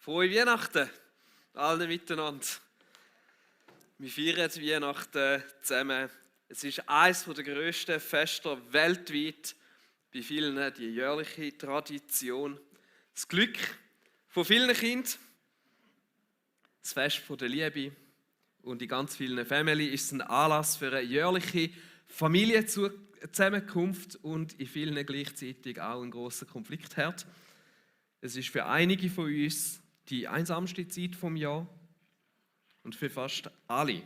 Frohe Weihnachten allen miteinander. Wir feiern Weihnachten zusammen. Es ist eines der grössten Feste weltweit, bei vielen die jährliche Tradition. Das Glück von vielen Kindern, das Fest der Liebe und in ganz vielen Familien ist es ein Anlass für eine jährliche Familienzusammenkunft und in vielen gleichzeitig auch ein grosser Konfliktherd. Es ist für einige von uns die einsamste Zeit vom Jahr und für fast alle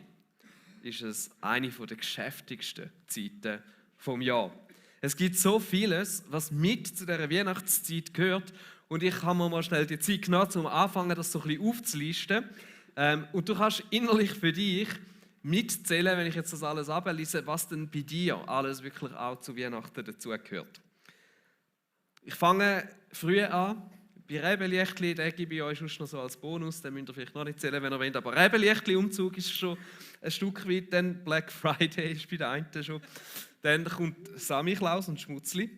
ist es eine der geschäftigsten Zeiten vom Jahr. Es gibt so vieles, was mit zu dieser Weihnachtszeit gehört und ich habe mir mal schnell die Zeit genommen, um anfangen, das so ein bisschen aufzulisten. Und du kannst innerlich für dich mitzählen, wenn ich jetzt das alles ablese, was denn bei dir alles wirklich auch zu Weihnachten dazugehört. Ich fange früh an. Bei Rebelichtli, den gebe ich euch sonst noch so als Bonus, den müsst ihr vielleicht noch nicht zählen, wenn ihr wollt, aber Rebelichtli-Umzug ist schon ein Stück weit, dann Black Friday ist bei der einen schon. Dann kommt Samichlaus und Schmutzli,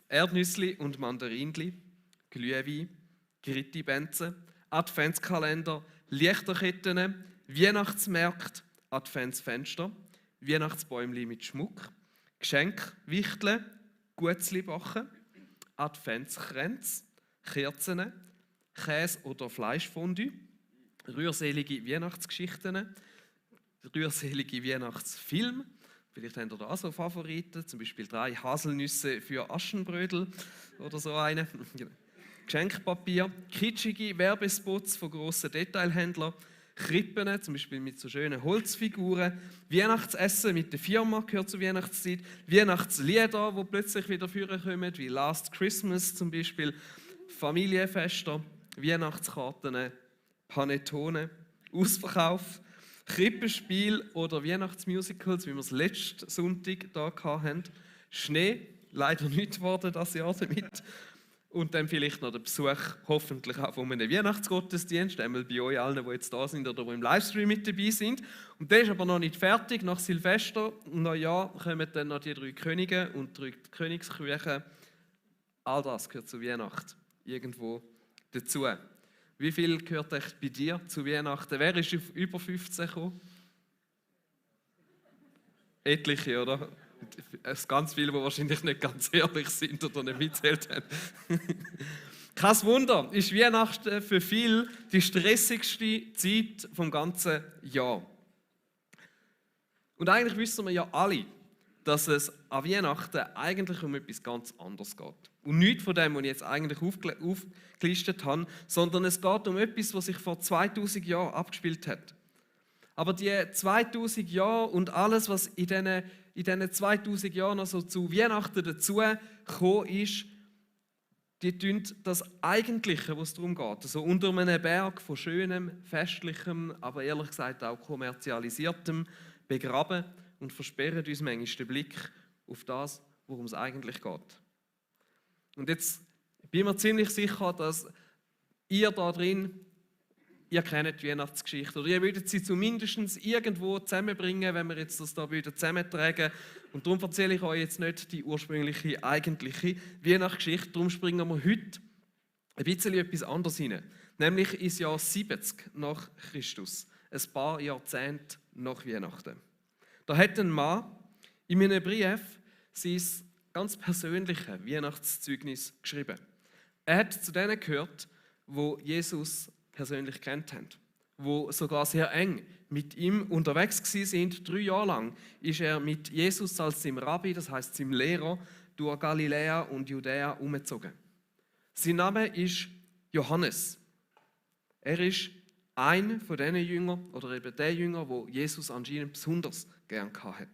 Erdnüssli und Mandarinli, Glühwein, Gritti-Benzen, Adventskalender, Lichterketten, Weihnachtsmärkte, Adventsfenster, Weihnachtsbäumli mit Schmuck, Geschenkwichteln, Guetzli backen, Adventskränze, Kerzen, Käse- oder Fleischfondue, rührselige Weihnachtsgeschichten, rührselige Weihnachtsfilme. Vielleicht habt ihr da so Favoriten, zum Beispiel 3 Haselnüsse für Aschenbrödel oder so eine. Geschenkpapier, kitschige Werbespots von grossen Detailhändlern, Krippen, zum Beispiel mit so schönen Holzfiguren, Weihnachtsessen mit der Firma gehört zur Weihnachtszeit, Weihnachtslieder, die plötzlich wieder vorkommen, wie Last Christmas zum Beispiel, Familienfeste, Weihnachtskarten, Panettone, Ausverkauf, Krippenspiel oder Weihnachtsmusicals, wie wir es letzten Sonntag hier hatten. Schnee, leider nicht geworden das Jahr damit. Und dann vielleicht noch der Besuch, hoffentlich auch von einem Weihnachtsgottesdienst, einmal bei euch allen, die jetzt da sind oder die im Livestream mit dabei sind. Und der ist aber noch nicht fertig. Nach Silvester und Neujahr kommen dann noch die 3 Könige und 3 Königsküchen. All das gehört zu Weihnachten irgendwo dazu. Wie viel gehört echt bei dir zu Weihnachten? Wer ist auf über 15 gekommen? Etliche, oder? Es sind ganz viele, die wahrscheinlich nicht ganz ehrlich sind oder nicht mitzählt haben. Kein Wunder, ist Weihnachten für viele die stressigste Zeit vom ganzen Jahr. Und eigentlich wissen wir ja alle, dass es an Weihnachten eigentlich um etwas ganz anderes geht. Und nichts von dem, was ich jetzt eigentlich aufgelistet habe, sondern es geht um etwas, was sich vor 2000 Jahren abgespielt hat. Aber die 2000 Jahre und alles, was in diesen 2000 Jahren noch so zu Weihnachten dazugekommen ist, die tun das Eigentliche, was es darum geht, also unter einem Berg von schönem, festlichem, aber ehrlich gesagt auch kommerzialisiertem, begraben und versperren uns manchmal den Blick auf das, worum es eigentlich geht. Und jetzt bin ich mir ziemlich sicher, dass ihr da drin, ihr kennt die Weihnachtsgeschichte oder ihr würdet sie zumindest irgendwo zusammenbringen, wenn wir jetzt das da zusammentragen. Und darum erzähle ich euch jetzt nicht die ursprüngliche, eigentliche Weihnachtsgeschichte. Darum springen wir heute ein bisschen etwas anderes hinein. Nämlich ins Jahr 70 nach Christus. Ein paar Jahrzehnte nach Weihnachten. Da hat ein Mann in einem Brief sein ganz persönliches Weihnachtszeugnis geschrieben. Er hat zu denen gehört, wo Jesus persönlich kennt haben, wo sogar sehr eng mit ihm unterwegs sind. 3 Jahre lang ist er mit Jesus als seinem Rabbi, das heißt seinem Lehrer, durch Galiläa und Judäa umgezogen. Sein Name ist Johannes. Er ist ein von diesen Jüngern, oder eben der Jünger, wo Jesus anscheinend besonders gern hatte.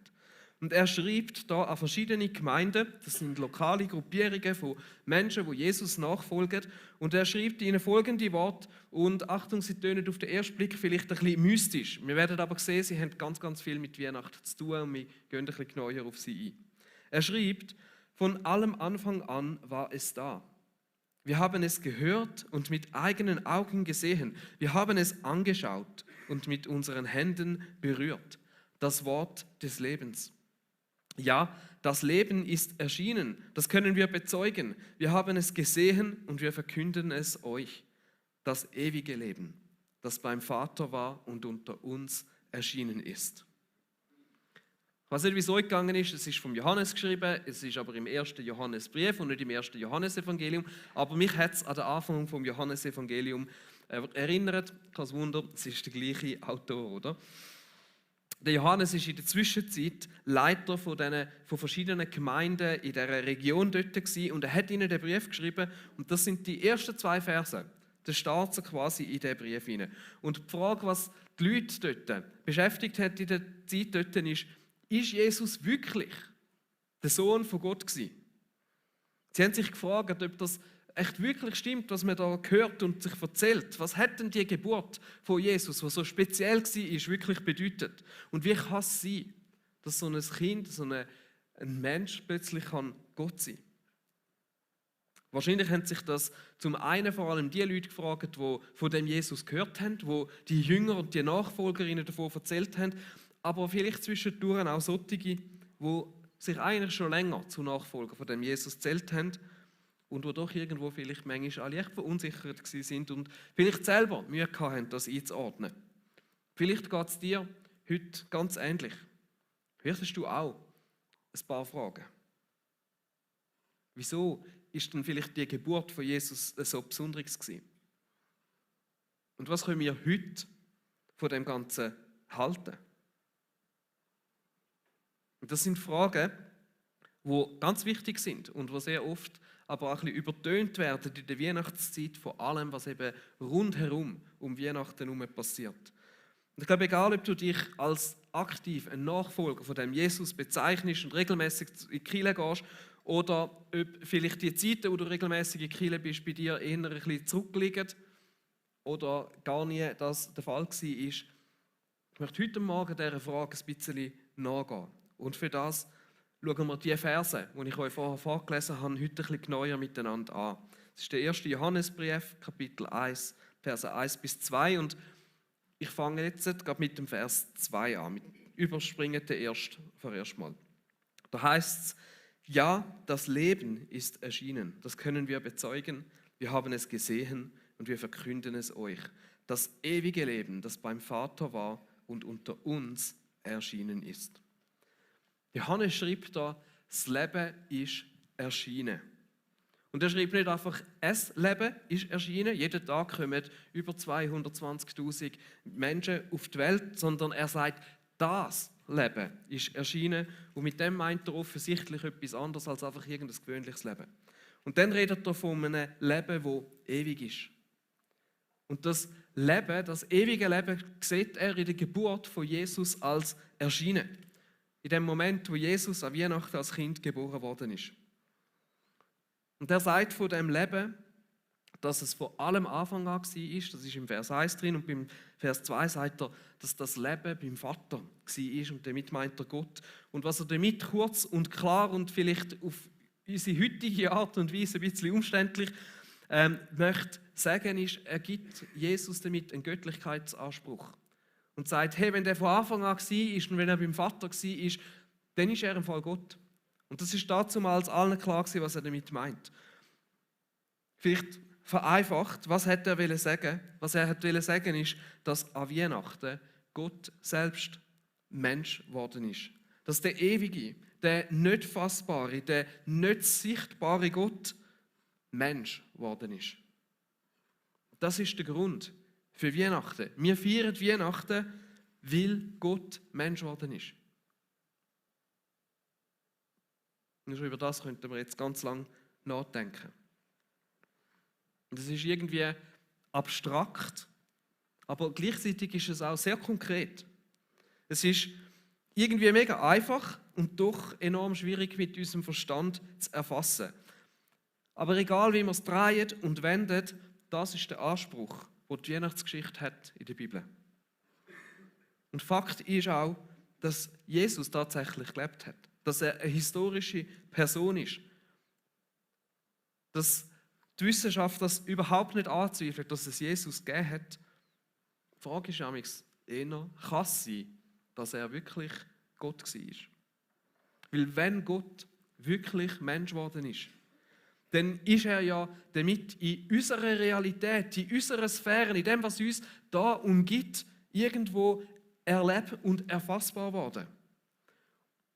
Und er schreibt da an verschiedene Gemeinden, das sind lokale Gruppierungen von Menschen, die Jesus nachfolgen. Und er schreibt ihnen folgende Worte, und Achtung, sie tönen auf den ersten Blick vielleicht ein bisschen mystisch. Wir werden aber sehen, sie haben ganz, ganz viel mit Weihnachten zu tun und wir gehen ein bisschen genauer auf sie ein. Er schreibt, von allem Anfang an war es da. Wir haben es gehört und mit eigenen Augen gesehen. Wir haben es angeschaut und mit unseren Händen berührt. Das Wort des Lebens. Ja, das Leben ist erschienen, das können wir bezeugen. Wir haben es gesehen und wir verkünden es euch. das ewige Leben, das beim Vater war und unter uns erschienen ist. Ich weiß nicht, wie es euch gegangen ist. Es ist vom Johannes geschrieben, es ist aber im 1. Johannesbrief und nicht im 1. Johannesevangelium. Aber mich hat es an den Anfang vom Johannesevangelium erinnert. Kein Wunder, es ist der gleiche Autor, oder? Der Johannes ist in der Zwischenzeit Leiter von verschiedenen Gemeinden in dieser Region dort gewesen, und er hat ihnen den Brief geschrieben, und das sind die ersten 2 Verse. Das steht so quasi in diesen Brief hinein. Und die Frage, was die Leute dort beschäftigt hat in der Zeit dort, ist Jesus wirklich der Sohn von Gott gewesen? Sie haben sich gefragt, ob das echt wirklich stimmt, was man da hört und sich erzählt. Was hat denn die Geburt von Jesus, was so speziell war, wirklich bedeutet? Und wie kann es sein, dass so ein Kind, so ein Mensch plötzlich Gott sein kann? Wahrscheinlich haben sich das zum einen vor allem die Leute gefragt, die von dem Jesus gehört haben, die die Jünger und die Nachfolgerinnen davon erzählt haben, aber vielleicht zwischendurch auch solche, die sich eigentlich schon länger zu Nachfolgern von dem Jesus gezählt haben und die doch irgendwo vielleicht manchmal alle echt verunsichert sind und vielleicht selber Mühe hatten, das einzuordnen. Vielleicht geht es dir heute ganz ähnlich. Vielleicht hast du auch ein paar Fragen. Wieso ist denn vielleicht die Geburt von Jesus so Besonderes gewesen? Und was können wir heute von dem Ganzen halten? Und das sind Fragen, die ganz wichtig sind und die sehr oft aber auch ein bisschen übertönt werden in der Weihnachtszeit von allem, was eben rundherum um Weihnachten herum passiert. Und ich glaube, egal, ob du dich als aktiv ein Nachfolger von dem Jesus bezeichnest und regelmäßig in die Kirche gehst, oder ob vielleicht die Zeiten, wo du regelmäßig in der Kirche bist, bei dir eher ein bisschen zurückliegen oder gar nie das der Fall war. Ich möchte heute Morgen dieser Frage ein bisschen nachgehen. Und für das schauen wir die Verse, die ich euch vorher vorgelesen habe, heute ein bisschen genauer miteinander an. Das ist der 1. Johannesbrief, Kapitel 1, Verse 1 bis 2. Und ich fange jetzt gerade mit dem Vers 2 an. Überspringen den vorerst mal. Da heißt es: Ja, das Leben ist erschienen. Das können wir bezeugen. Wir haben es gesehen und wir verkünden es euch. Das ewige Leben, das beim Vater war und unter uns erschienen ist. Johannes schreibt da, das Leben ist erschienen. Und er schreibt nicht einfach, es Leben ist erschienen, jeden Tag kommen über 220'000 Menschen auf die Welt, sondern er sagt, das Leben ist erschienen, und mit dem meint er offensichtlich etwas anderes als einfach irgendein gewöhnliches Leben. Und dann redet er von einem Leben, das ewig ist. Und das Leben, das ewige Leben, sieht er in der Geburt von Jesus als erschienen. In dem Moment, wo Jesus an Weihnachten als Kind geboren worden ist. Und er sagt von dem Leben, dass es von allem Anfang an war, das ist im Vers 1 drin, und beim Vers 2 sagt er, dass das Leben beim Vater war, und damit meint er Gott. Und was er damit kurz und klar und vielleicht auf unsere heutige Art und Weise ein bisschen umständlich möchte sagen, ist, er gibt Jesus damit einen Göttlichkeitsanspruch. Und sagt, hey, wenn der von Anfang an war und wenn er beim Vater war, dann ist er im Fall Gott. Und das ist damals allen klar gewesen, was er damit meint. Vielleicht vereinfacht, was hat er sagen? Was er wollte sagen ist, dass an Weihnachten Gott selbst Mensch geworden ist. Dass der ewige, der nicht fassbare, der nicht sichtbare Gott Mensch geworden ist. Das ist der Grund für Weihnachten. Wir feiern Weihnachten, weil Gott Mensch geworden ist. Und über das könnten wir jetzt ganz lang nachdenken. Und es ist irgendwie abstrakt, aber gleichzeitig ist es auch sehr konkret. Es ist irgendwie mega einfach und doch enorm schwierig mit unserem Verstand zu erfassen. Aber egal, wie wir es drehen und wenden, das ist der Anspruch, den die Weihnachtsgeschichte hat in der Bibel. Und Fakt ist auch, dass Jesus tatsächlich gelebt hat. Dass er eine historische Person ist. Dass die Wissenschaft das überhaupt nicht anzweifelt, dass es Jesus gegeben hat. Die Frage ist nämlich eher, kann es sein, dass er wirklich Gott war? Weil wenn Gott wirklich Mensch geworden ist, dann ist er ja damit in unserer Realität, in unserer Sphäre, in dem, was uns da umgibt, irgendwo erlebt und erfassbar worden.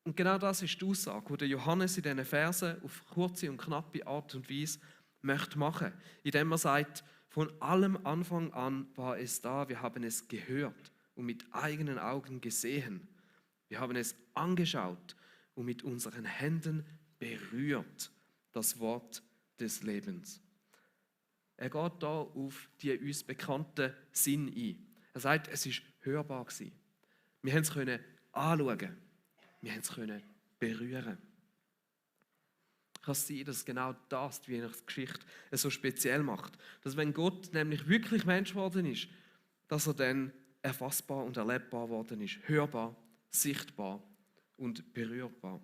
Und genau das ist die Aussage, die Johannes in diesen Versen auf kurze und knappe Art und Weise möchte machen, indem er sagt, von allem Anfang an war es da, wir haben es gehört und mit eigenen Augen gesehen. Wir haben es angeschaut und mit unseren Händen berührt, das Wort des Lebens. Er geht da auf die uns bekannten Sinn ein. Er sagt, es ist hörbar gewesen. Wir haben es anschauen, wir haben es berühren. Kann es sein, dass genau das die Weihnachtsgeschichte so speziell macht. Dass wenn Gott nämlich wirklich Mensch geworden ist, dass er dann erfassbar und erlebbar geworden ist. Hörbar, sichtbar und berührbar.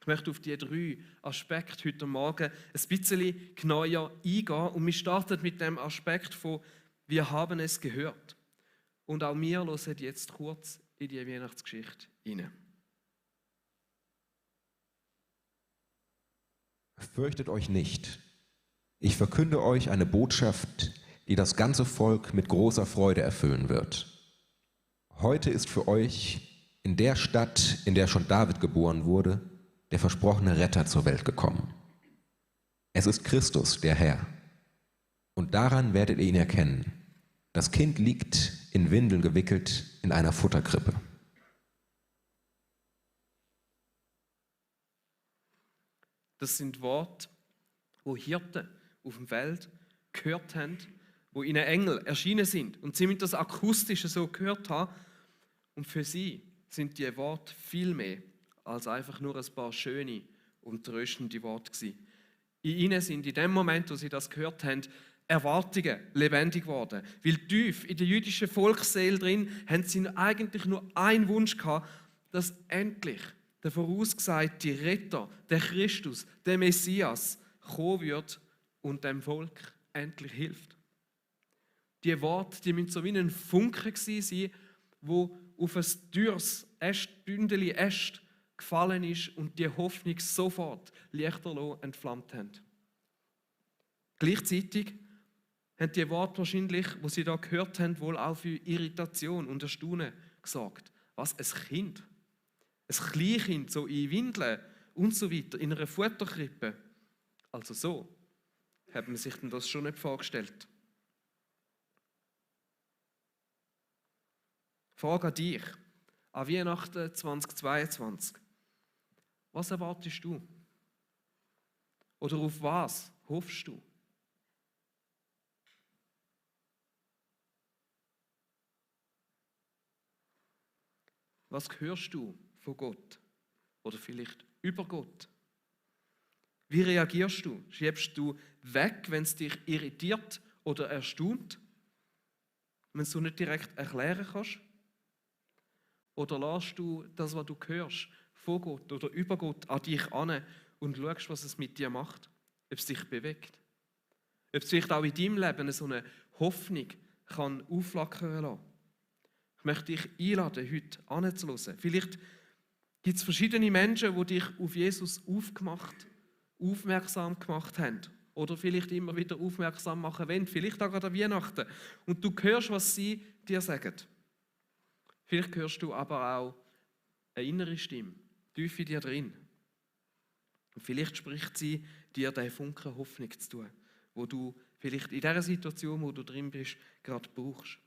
Ich möchte auf die 3 Aspekte heute Morgen ein bisschen genauer eingehen und wir starten mit dem Aspekt von «Wir haben es gehört». Und auch wir hören jetzt kurz in die Weihnachtsgeschichte hinein. Fürchtet euch nicht. Ich verkünde euch eine Botschaft, die das ganze Volk mit großer Freude erfüllen wird. Heute ist für euch in der Stadt, in der schon David geboren wurde, der versprochene Retter zur Welt gekommen. Es ist Christus, der Herr. Und daran werdet ihr ihn erkennen. Das Kind liegt in Windeln gewickelt in einer Futterkrippe. Das sind Worte, wo Hirten auf dem Feld gehört haben, wo ihnen Engel erschienen sind und sie mit das Akustische so gehört haben. Und für sie sind die Worte viel mehr als einfach nur ein paar schöne und tröstende Worte gewesen. In ihnen sind in dem Moment, wo sie das gehört haben, Erwartungen lebendig geworden. Weil tief in der jüdischen Volksseele drin haben sie eigentlich nur einen Wunsch gehabt, dass endlich der vorausgesagte Retter, der Christus, der Messias, kommen wird und dem Volk endlich hilft. Die Worte, die müssen so wie ein Funke sein, wo auf ein dürres Bündeli Äste gefallen ist und die Hoffnung sofort lichterloh entflammt haben. Gleichzeitig haben die Worte wahrscheinlich, wo sie da gehört haben, wohl auch für Irritation und Erstaunen gesorgt. Was, ein Kind? Ein Kleinkind, so in Windeln und so weiter, in einer Futterkrippe. Also so hat man sich denn das schon nicht vorgestellt. Frage an dich, an Weihnachten 2022. Was erwartest du? Oder auf was hoffst du? Was hörst du von Gott? Oder vielleicht über Gott? Wie reagierst du? Schiebst du weg, wenn es dich irritiert oder erstaunt? Wenn du nicht direkt erklären kannst? Oder lässt du das, was du hörst, von Gott oder über Gott an dich an und schaust, was es mit dir macht? Ob es dich bewegt? Ob es vielleicht auch in deinem Leben so eine Hoffnung kann aufflackern lassen? Ich möchte dich einladen, heute anzuhören. Vielleicht gibt es verschiedene Menschen, die dich auf Jesus aufmerksam gemacht haben. Oder vielleicht immer wieder aufmerksam machen wollen. Vielleicht auch an Weihnachten. Und du hörst, was sie dir sagen. Vielleicht hörst du aber auch eine innere Stimme, tief in dir drin. Und vielleicht spricht sie dir den Funken Hoffnung zu tun, wo du vielleicht in dieser Situation, wo du drin bist, gerade brauchst.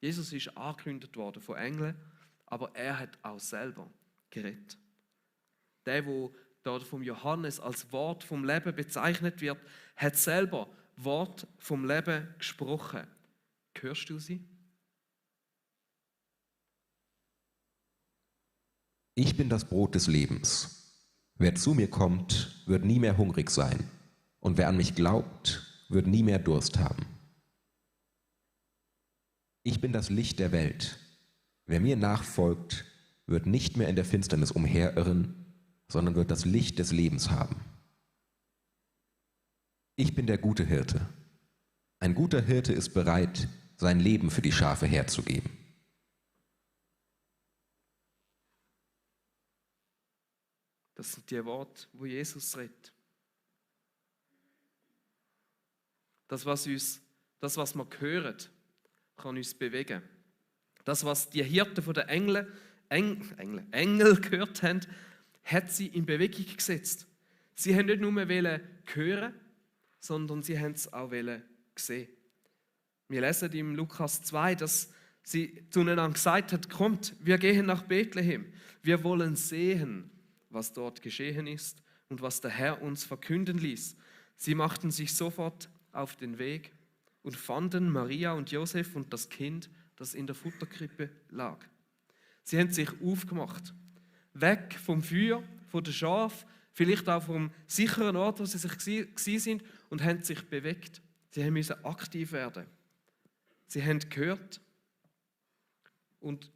Jesus ist angekündigt worden von Engeln, aber er hat auch selber geredet. Der dort vom Johannes als Wort vom Leben bezeichnet wird, hat selber Wort vom Leben gesprochen. Hörst du sie? Ich bin das Brot des Lebens. Wer zu mir kommt, wird nie mehr hungrig sein. Und wer an mich glaubt, wird nie mehr Durst haben. Ich bin das Licht der Welt. Wer mir nachfolgt, wird nicht mehr in der Finsternis umherirren, sondern wird das Licht des Lebens haben. Ich bin der gute Hirte. Ein guter Hirte ist bereit, sein Leben für die Schafe herzugeben. Das sind die Worte, wo Jesus redet. Das, was wir hören, kann uns bewegen. Das, was die Hirten von den Engel gehört haben, hat sie in Bewegung gesetzt. Sie haben nicht nur hören, sondern sie haben es auch sehen. Wir lesen im Lukas 2, dass sie zueinander gesagt hat: Kommt, wir gehen nach Bethlehem. Wir wollen sehen, was dort geschehen ist und was der Herr uns verkünden ließ. Sie machten sich sofort auf den Weg und fanden Maria und Josef und das Kind, das in der Futterkrippe lag. Sie haben sich aufgemacht, weg vom Feuer, von der Schaf, vielleicht auch vom sicheren Ort, wo sie sich gsi sind, und haben sich bewegt. Sie mussten aktiv werden. Sie haben gehört. Und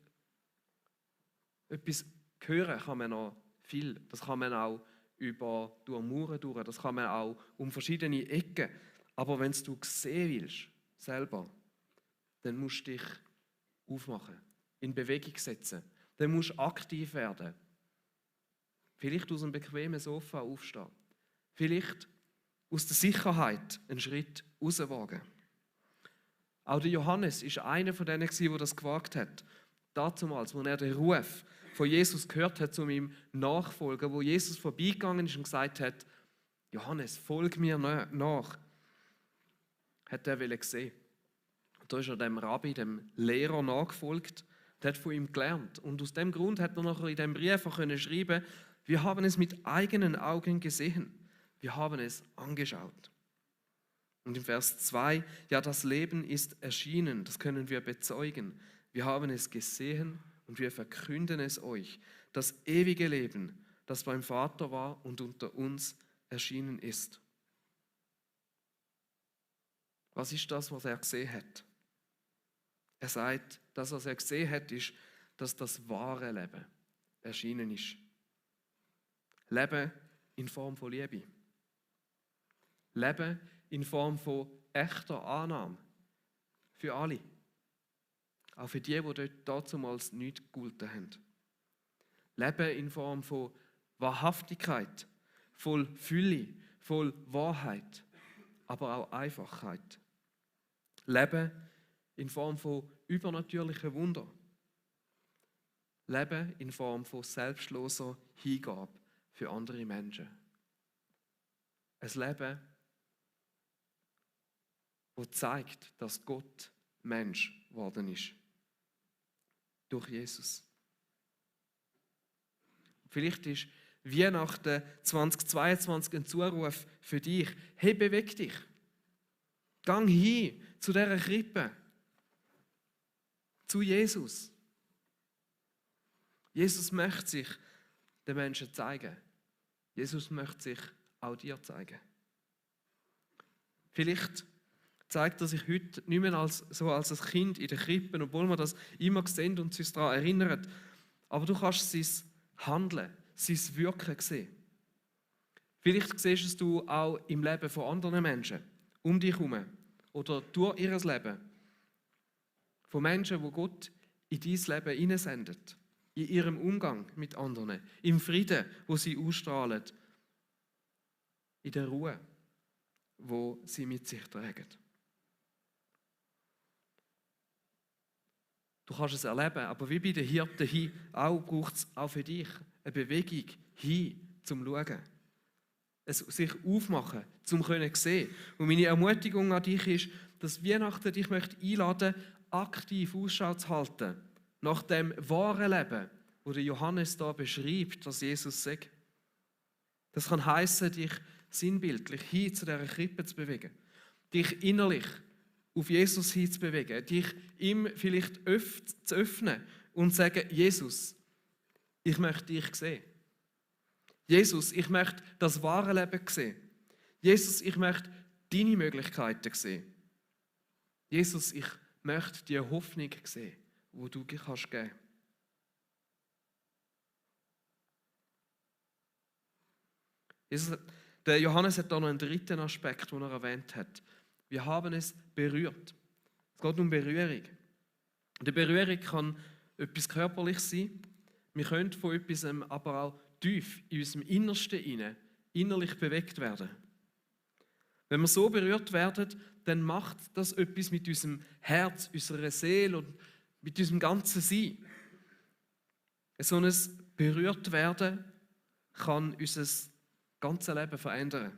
etwas hören kann man noch viel. Das kann man auch durch Mauern durch, das kann man auch um verschiedene Ecken. Aber wenn du sehen willst, selber, dann musst du dich aufmachen, in Bewegung setzen. Dann musst du aktiv werden. Vielleicht aus einem bequemen Sofa aufstehen. Vielleicht aus der Sicherheit einen Schritt rauswagen. Auch der Johannes war einer von denen, der das gewagt hat. Damals, als er den Ruf von Jesus gehört hat, zu ihm nachfolgen, wo Jesus vorbeigegangen ist und gesagt hat: Johannes, folg mir nach. Hat er sehen. Und da ist er dem Rabbi, dem Lehrer, nachgefolgt und hat von ihm gelernt. Und aus dem Grund hat er nachher in dem Brief auch schreiben können: Wir haben es mit eigenen Augen gesehen. Wir haben es angeschaut. Und im Vers 2, ja, das Leben ist erschienen, das können wir bezeugen. Wir haben es gesehen und wir verkünden es euch. Das ewige Leben, das beim Vater war und unter uns erschienen ist. Was ist das, was er gesehen hat? Er sagt, das, was er gesehen hat, ist, dass das wahre Leben erschienen ist. Leben in Form von Liebe. Leben in Form von echter Annahme. Für alle. Auch für die dort damals nichts gegolten haben. Leben in Form von Wahrhaftigkeit, voll Fülle, voll Wahrheit, aber auch Einfachheit. Leben in Form von übernatürlichen Wunder. Leben in Form von selbstloser Hingabe für andere Menschen. Ein Leben, das zeigt, dass Gott Mensch geworden ist. Durch Jesus. Vielleicht ist Weihnachten 2022 ein Zuruf für dich. Hey, beweg dich. Gang hin zu dieser Krippe. Zu Jesus. Jesus möchte sich den Menschen zeigen. Jesus möchte sich auch dir zeigen. Vielleicht zeigt er sich heute nicht mehr als ein Kind in der Krippe, obwohl wir das immer sehen und uns daran erinnern. Aber du kannst sein Handeln, sein Wirken sehen. Vielleicht siehst du es auch im Leben von anderen Menschen, um dich herum oder durch ihr Leben. Von Menschen, die Gott in dein Leben hineinsendet, in ihrem Umgang mit anderen, im Frieden, wo sie ausstrahlen, in der Ruhe, wo sie mit sich tragen. Du kannst es erleben, aber wie bei den Hirten hin, braucht es auch für dich eine Bewegung hin zum Schauen. Es sich aufmachen, zum können sehen. Und meine Ermutigung an dich ist, dass Weihnachten dich einladen möchte, aktiv Ausschau zu halten nach dem wahren Leben, wo der Johannes da beschreibt, dass Jesus sagt. Das kann heissen, dich sinnbildlich hin zu dieser Krippe zu bewegen, dich innerlich auf Jesus hinzubewegen, dich ihm vielleicht zu öffnen und zu sagen: Jesus, ich möchte dich sehen. Jesus, ich möchte das wahre Leben sehen. Jesus, ich möchte deine Möglichkeiten sehen. Jesus, ich möchte die Hoffnung sehen, die du kannst geben. Der Johannes hat da noch einen dritten Aspekt, den er erwähnt hat. Wir haben es berührt. Es geht um Berührung. Die Berührung kann etwas Körperliches sein. Wir können von etwas aber auch tief in unserem Innersten innerlich bewegt werden. Wenn wir so berührt werden, dann macht das etwas mit unserem Herz, unserer Seele und mit unserem ganzen Sein. So ein Berührtwerden kann unser ganzes Leben verändern.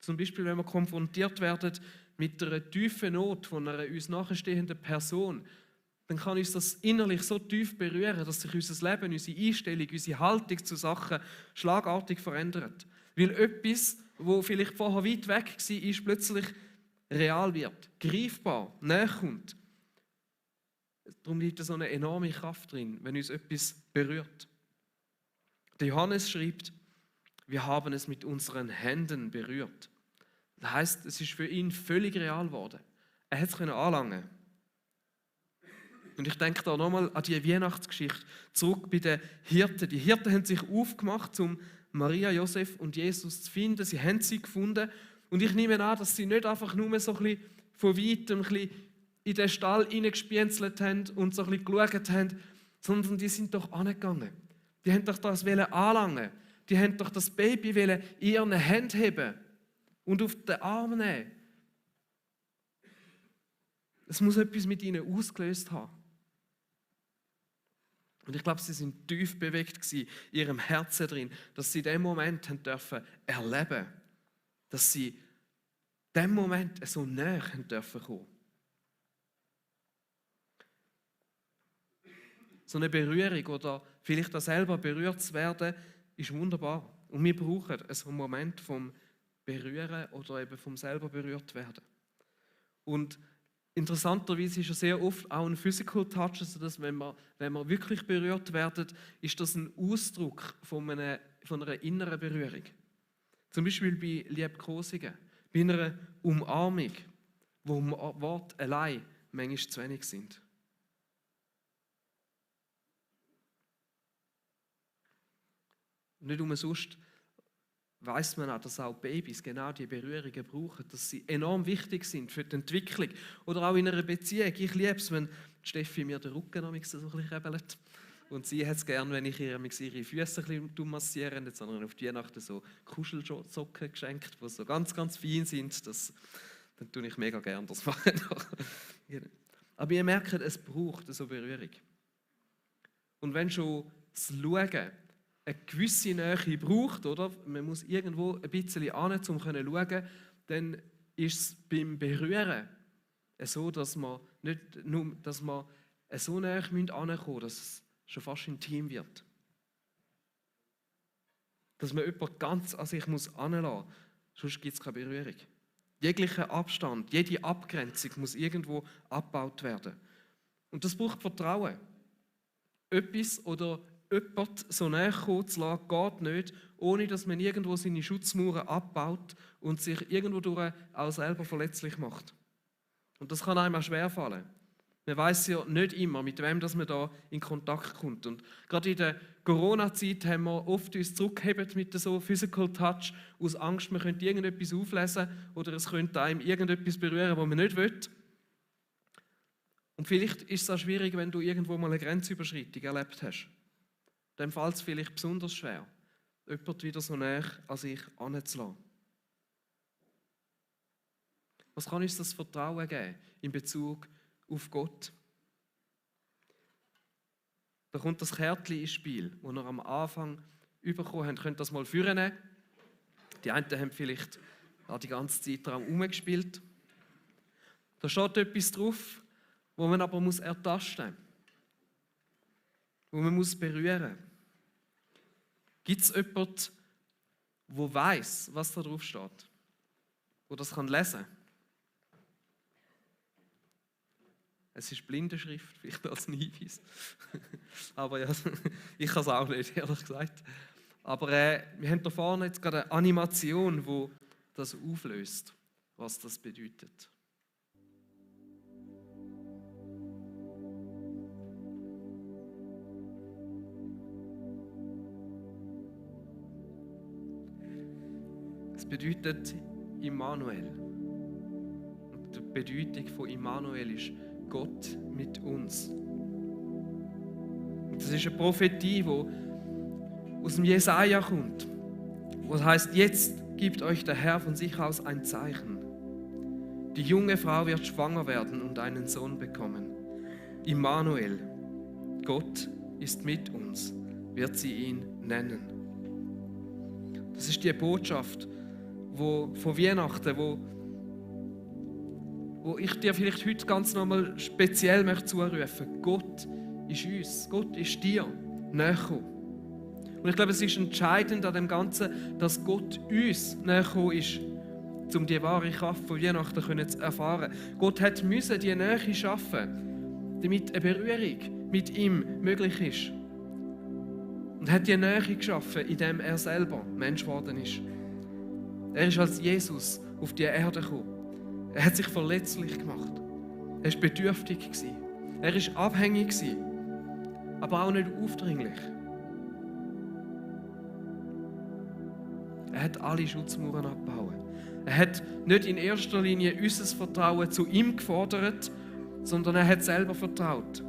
Zum Beispiel, wenn wir konfrontiert werden mit einer tiefen Not von einer uns nachstehenden Person, dann kann uns das innerlich so tief berühren, dass sich unser Leben, unsere Einstellung, unsere Haltung zu Sachen schlagartig verändert. Weil etwas, wo vielleicht vorher weit weg war, plötzlich real wird, greifbar, näher kommt. Darum liegt da so eine enorme Kraft drin, wenn uns etwas berührt. Der Johannes schreibt, wir haben es mit unseren Händen berührt. Das heisst, es ist für ihn völlig real geworden. Er hat es anlangen. Und ich denke da nochmal an die Weihnachtsgeschichte zurück bei den Hirten. Die Hirten haben sich aufgemacht, um Maria, Josef und Jesus zu finden. Sie haben sie gefunden. Und ich nehme an, dass sie nicht einfach nur so ein bisschen von weitem ein bisschen in den Stall hineingespienzelt haben und so ein bisschen geschaut haben, sondern die sind doch angegangen. Die haben doch das anlangen. Die haben doch das Baby in ihren Händen heben und auf den Arm nehmen. Es muss etwas mit ihnen ausgelöst haben. Und ich glaube, sie sind tief bewegt gewesen, in ihrem Herzen drin, dass sie diesen Moment haben dürfen erleben, dass sie diesem Moment so näher haben dürfen kommen. So eine Berührung oder vielleicht auch selber berührt zu werden, ist wunderbar. Und wir brauchen so einen Moment vom Berühren oder eben vom selber berührt werden. Und interessanterweise ist es sehr oft auch ein Physical Touch, also dass wenn wir wirklich berührt werden, ist das ein Ausdruck von einer inneren Berührung. Zum Beispiel bei Liebkosungen, bei einer Umarmung, wo Worte allein manchmal zu wenig sind. Nicht umsonst weiss man auch, dass auch Babys genau diese Berührungen brauchen, dass sie enorm wichtig sind für die Entwicklung. Oder auch in einer Beziehung. Ich liebe es, wenn Steffi mir den Rücken so ein bisschen rebelt. Und sie hat es gerne, wenn ich ihr ihre Füße ein bisschen massiere. Jetzt haben wir auf die Weihnachten so Kuschelsocken geschenkt, die so ganz, ganz fein sind. Dann tue ich mega gerne das machen. Aber ihr merkt, es braucht so Berührung. Und wenn schon das Schauen eine gewisse Nähe braucht, oder? Man muss irgendwo ein bisschen hin, um zu schauen, dann ist es beim Berühren so, dass wir so näher hinkommen müssen, dass es schon fast intim wird. Dass man jemanden ganz an sich heranlassen muss, sonst gibt es keine Berührung. Jeglicher Abstand, jede Abgrenzung muss irgendwo abgebaut werden. Und das braucht Vertrauen. Etwas oder jemand so näher kommen zu lassen, geht nicht, ohne dass man irgendwo seine Schutzmauern abbaut und sich irgendwo durch auch selber verletzlich macht. Und das kann einem auch schwerfallen. Man weiß ja nicht immer, mit wem dass man da in Kontakt kommt. Und gerade in der Corona-Zeit haben wir oft uns zurückgehebt mit so Physical Touch, aus Angst, man könnte irgendetwas auflesen oder es könnte einem irgendetwas berühren, was man nicht will. Und vielleicht ist es auch schwierig, wenn du irgendwo mal eine Grenzüberschreitung erlebt hast. Dann fällt es vielleicht besonders schwer, jemanden wieder so näher an sich heranzulassen. Was kann uns das Vertrauen geben in Bezug auf Gott? Da kommt das Kärtchen ins Spiel, das wir am Anfang bekommen haben. Ihr könnt das mal vornehmen. Die einen haben vielleicht die ganze Zeit daran herumgespielt. Da steht etwas drauf, wo man aber ertasten muss. Wo man berühren muss. Gibt es jemanden, der weiss, was da drauf steht? Der das lesen kann? Es ist Blindenschrift, vielleicht als Hinweis. Aber ja, ich kann es auch nicht, ehrlich gesagt. Aber wir haben da vorne jetzt gerade eine Animation, die das auflöst, was das bedeutet. Es bedeutet Immanuel. Und die Bedeutung von Immanuel ist Gott mit uns. Und das ist eine Prophetie, die aus dem Jesaja kommt, wo es heißt: Jetzt gibt euch der Herr von sich aus ein Zeichen. Die junge Frau wird schwanger werden und einen Sohn bekommen. Immanuel, Gott ist mit uns, wird sie ihn nennen. Das ist die Botschaft von Weihnachten, wo ich dir vielleicht heute ganz nochmal speziell möchte zurufen. Gott ist uns, Gott ist dir näher gekommen. Und ich glaube, es ist entscheidend an dem Ganzen, dass Gott uns näher gekommen ist, um die wahre Kraft von Weihnachten zu erfahren. Gott hat müssen die Nähe schaffen, damit eine Berührung mit ihm möglich ist. Und hat die Nähe geschaffen, indem er selber Mensch geworden ist. Er ist als Jesus auf die Erde gekommen. Er hat sich verletzlich gemacht. Er war bedürftig. Er war abhängig, aber auch nicht aufdringlich. Er hat alle Schutzmauern abgebaut. Er hat nicht in erster Linie unser Vertrauen zu ihm gefordert, sondern er hat selber vertraut.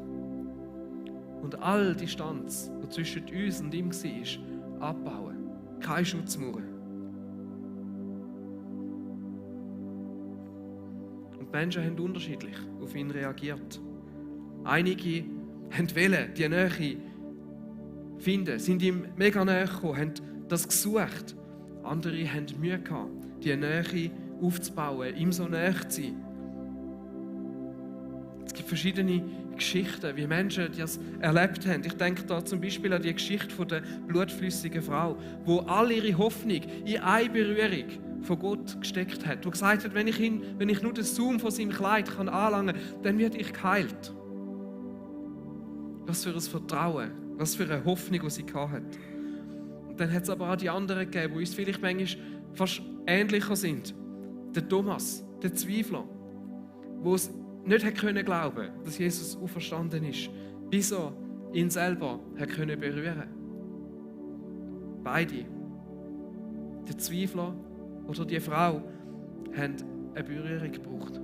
Und all die Distanz, die zwischen uns und ihm war, abbauen. Keine Schutzmauern. Und die Menschen haben unterschiedlich auf ihn reagiert. Einige wollten die Nähe finden, sind ihm mega nahe gekommen, haben das gesucht. Andere hatten Mühe gehabt, die Nähe aufzubauen, ihm so nahe zu sein. Es gibt verschiedene Geschichten, wie Menschen das erlebt haben. Ich denke da zum Beispiel an die Geschichte von der blutflüssigen Frau, wo all ihre Hoffnung in eine Berührung von Gott gesteckt hat. Die gesagt hat, wenn ich nur den Saum von seinem Kleid anlangen kann, dann werde ich geheilt. Was für ein Vertrauen, was für eine Hoffnung, die sie hatte. Und dann hat es aber auch die anderen gegeben, die uns vielleicht manchmal fast ähnlicher sind. Der Thomas, der Zweifler, der es nicht glauben konnte, dass Jesus auferstanden ist, bis er ihn selber berühren konnte. Beide, der Zweifler oder die Frau, haben eine Berührung gebraucht.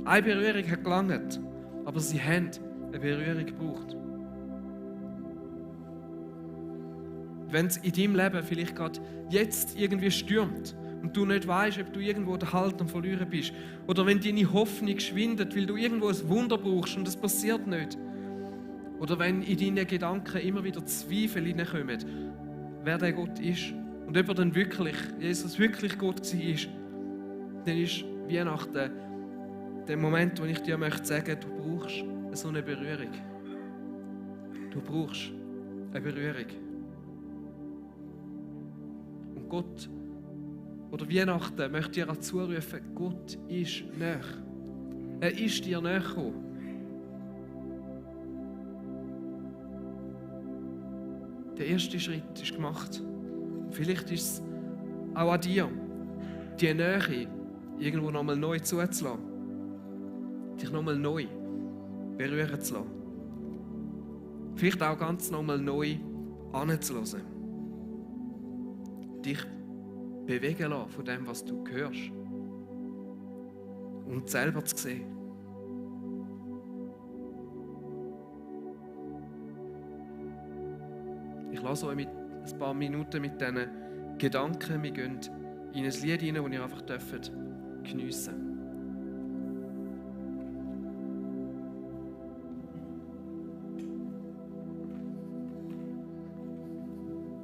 Eine Berührung hat gelangt, aber sie haben eine Berührung gebraucht. Wenn es in deinem Leben vielleicht gerade jetzt irgendwie stürmt und du nicht weißt, ob du irgendwo den Halt am Verlieren bist, oder wenn deine Hoffnung schwindet, weil du irgendwo ein Wunder brauchst und es passiert nicht, oder wenn in deinen Gedanken immer wieder Zweifel hineinkommen, wer der Gott ist und ob er dann wirklich, Jesus wirklich Gott war, dann ist Weihnachten der Moment, wo ich dir möchte sagen, du brauchst so eine Berührung. Du brauchst eine Berührung. Und Gott oder Weihnachten möchte dir auch zurufen, Gott ist nahe. Er ist dir nahe gekommen. Der erste Schritt ist gemacht. Vielleicht ist es auch an dir, die Nähe irgendwo nochmal neu zuzulassen. Dich nochmal neu berühren zu lassen. Vielleicht auch ganz nochmal neu anzulassen. Dich bewegen lassen von dem, was du hörst. Und selber zu sehen. Ich lasse euch mit ein paar Minuten mit diesen Gedanken, wir gehen in ein Lied hinein, das ihr einfach geniessen dürft.